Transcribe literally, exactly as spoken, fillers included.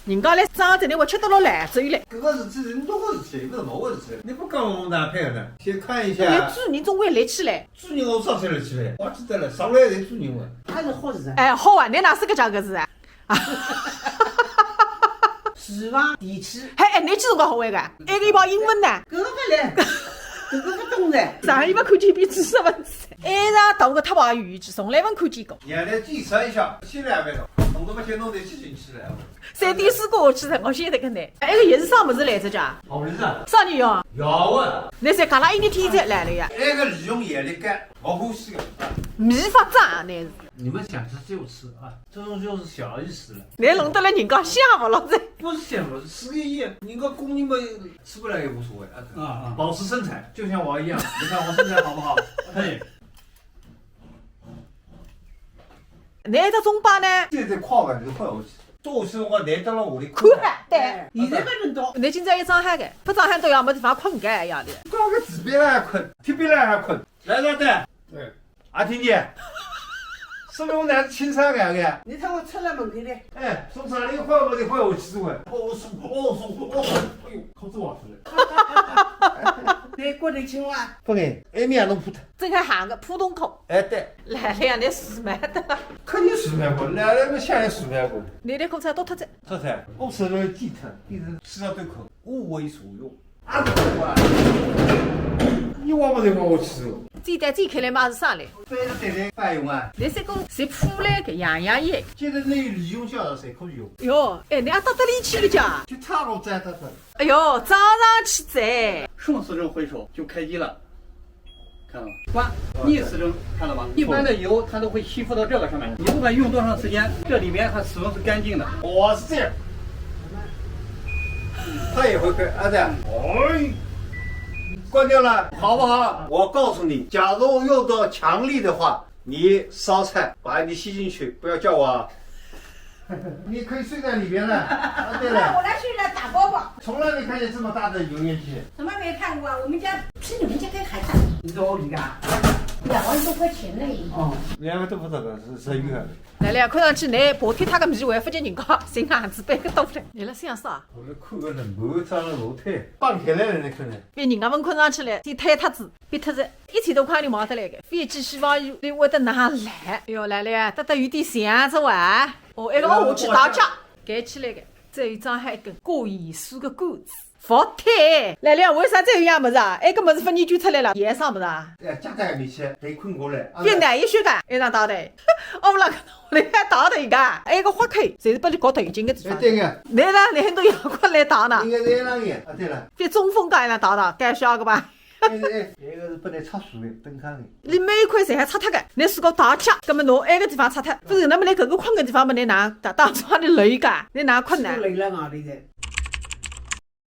人家来张姐，侬还吃得落来，走嘞。搿个事体是侬个事体，勿是我个事体。你不跟我们谈配合的，先看一下。侬主人总归立起来。主人我早就立起来，我记得了，上来侪主人了。他是好事啊。哎，好啊，侬哪是搿家个事啊？厨房、电梯。嘿，哎，侬几辰光学会个？埃个一包英文呢？搿个勿来，搿个勿懂的。上一勿看见比知识分子。哎呀，读个特别有意思，从来勿看见过。原来介绍一下，新来没有？弄得把钱弄得七进七出来。三点水过去了，我现在跟侬。哎，埃个也是啥物事来着家？好日子啊。啥人用？要问。侬是搿拉一日天才来了呀？埃个利用眼力干，我欢喜个。没法子啊，侬是。你们想吃就吃啊，这种就是小意思了。侬弄得来人家想勿落哉。不是想勿落，是个意，人家工人们吃不来也无所谓啊，啊，啊。保持身材，就像我一样，你看我身材好不好？嘿。侬埃只中巴呢？现在快饭就快下去，做事辰光难得了屋里看看。对。现在勿能动。侬今朝一张海个，勿张海都要没地方困个呀的。搞个地板浪还困，地板浪还困。来，来，来。对。啊，听见？说明我哪是亲生个呀？你看我出了门口的。哎，从上头一块没地方下去是吧？哦，松，哦，松，哦，哎呦，裤子忘记了。侬觉得轻伐？不哎，埃面也弄破脱。 这个喊个普通裤。哎，对。来了呀，侬是买的。肯定是买过，来了么想也是买过。侬的裤子脱脱仔。脱脱，我是来寄脱，一直吃到对口，物为所用。啊，对吧？你忘不得我吃哦。这袋寄开来嘛是啥嘞？这个袋袋饭用啊。侬是讲是铺来个，样样有。现在那利用小的谁可以用？哟，哎，侬还到得里去了家？就差我摘脱脱。哎哟，早上去摘。宋司令挥手就开机了。 看到吗？刮，逆时针，看到吗？一般的油它都会吸附到这个上面，你不管用多长时间，这里面它始终是干净的。我是这样，它也会开，啊，这样，哎，关掉了，好不好？我告诉你，假如用到强力的话，你烧菜，把你吸进去，不要叫我啊。 你可以睡在里边了。啊，对了，那我来睡了，打包吧。从来没看见这么大的油烟机。怎么没看过啊？我们家比你们家还大。你找我理的啊？两万多块钱呢。哦。两万多不到的，是，是一个。来了，看上去侬爬铁塔个米还勿及人家，新鞋子背个多嘞。侬辣想啥？我来看个人，满张的楼梯，半天来了，你看呢？被人家问困上去了，先推塔子，别脱仔，一千多块钿买得来个，飞机希望有，会得拿来。哎哟，来了呀，搭搭有点像着哇。 哦，埃个我去打架，盖起来个，再有张海一根过盐水个管子，服帖。来了，为啥再有样物事啊？埃个物事分你捐出来了，也啥物事啊？哎，夹带没吃，得困过来。啊，别难一些个，一张大的。哦，那个，我来打的一个，埃个花开，侪是拨伊搞得有劲个地方。哎，对个。来了，你很多阳光来打呢。应该是埃样个。啊，对了。别中风干了打的，该笑个吧？ 哎，哎，埃个是拨侬擦水个，灯泡个。侬每一块侪还擦脱个，侬如果打架，葛么侬埃个地方擦脱，勿是，那么侬搿个困个地方嘛，侬哪打，打出来漏一个，侬哪困呢？是漏了哪里的？